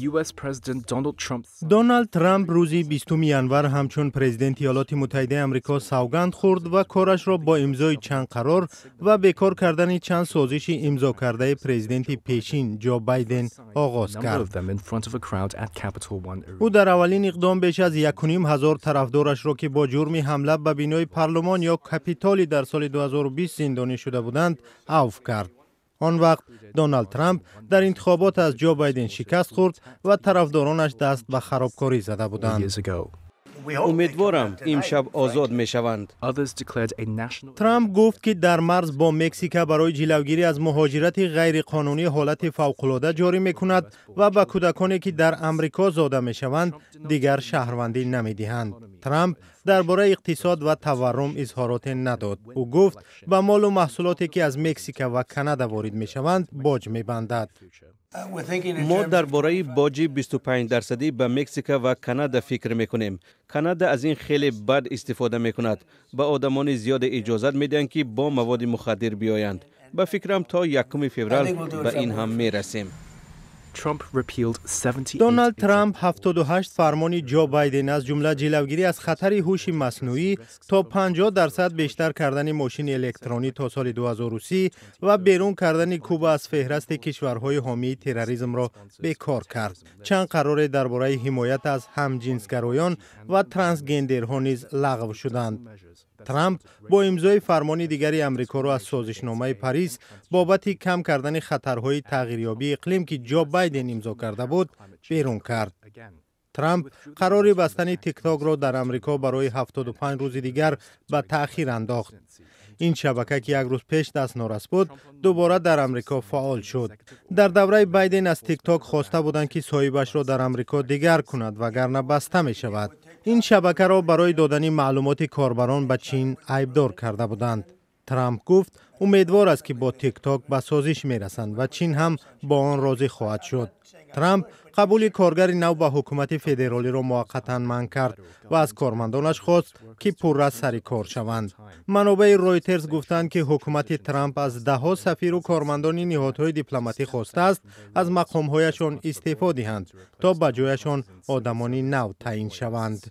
US President Donald Trump Доналд Трамп рӯзи 20 январ ҳамчун президенти Иёлоти Муттаҳидаи Амрико савганд хӯрд ва корашро бо имзои чанд қарор ва бекор кардани чанд созиши имзокардаи президенти пешин Ҷо Байден оғоз кард. Ӯ дар аввалин иқдом беш аз 1500 тарафдорашро, ки бо ҷурми ҳамла ба бинои парлумон ё Капитолӣ дар соли 2020 зиндонӣ шуда буданд, авф кард. Он вақт Доналд Трамп дар интихобот аз Ҷо Байден шикаст хӯрд ва тарафдоронаш даст ба харобкорӣ зада буданд. Умедворам, имшаб озод мешаванд. Трамп гуфт, ки дар марз бо Мексика барои ҷилавгирӣ аз муҳоҷирати ғайриқонунӣ ҳолати фавқулода ҷорӣ мекунад ва ба кӯдаконе, ки дар Амрико зода мешаванд, дигар шаҳрвандӣ намедиҳанд. Трамп дар бораи иқтисод ва таваррум изҳороте надод. Ӯ гуфт, ба молу маҳсулоте, ки аз Мексика ва Канада ворид мешаванд, боҷ мебандад. Мо дар бораи боҷи 25 дарсадӣ ба Мексика ва Канада фикр мекунем. Канада аз ин хеле бад истифода мекунад, ба одамони зиёде иҷозат медиҳанд, ки бо маводи мухаддир биёянд. Ба фикрам, то 1 феврал ба ин ҳам мерасем. Доналд Трамп 78 фармони Ҷо Байден, аз ҷумла ҷилавгирӣ аз хатари ҳуши маснуӣ, то 50% бештар кардани мошини электронӣ то соли 2030 ва берун кардани Куба аз феҳрасти кишварҳои ҳомии терроризмро бекор кард. Чанд қароре дар бораи ҳимоят аз ҳамҷинсгароён ва трансгендерҳо низ лағв шуданд. Трамп бо имзои фармони дигари Амрикоро аз созишномаи Парис бобати кам кардани хатарҳои тағйирёбии иқлим, ки Ҷо Байден имзо карда буд, берун кард. Трамп қарори бастани Тиктокро дар Амрико барои 75 рӯзи дигар ба таъхир андохт. Ин шабака, ки як рӯз пеш дастнорас буд, дубора дар Амрико фаъол шуд. Дар давраи Байден аз Тикток хоста буданд, ки соҳибашро дар Амрико дигар кунад, вагарна баста мешавад. Ин шабакаро барои додани маълумоти корбарон ба Чин айбдор карда буданд. Трамп гуфт, умедвор аст, ки бо Тикток ба созиш мерасанд ва Чин ҳам бо он розӣ хоҳад шуд. Трамп қабули коргари нав ба ҳукумати федералиро муваққатан манъ кард ва аз кормандонаш хост, ки пурра сари кор шаванд. Манобаи Ройтерс гуфтанд, ки ҳукумати Трамп аз даҳҳо сафиру кормандони ниҳодҳои дипломатӣ хостааст, аз мақомҳояшон истеъфо диҳанд, то ба ҷояшон одамони нав таъин шаванд.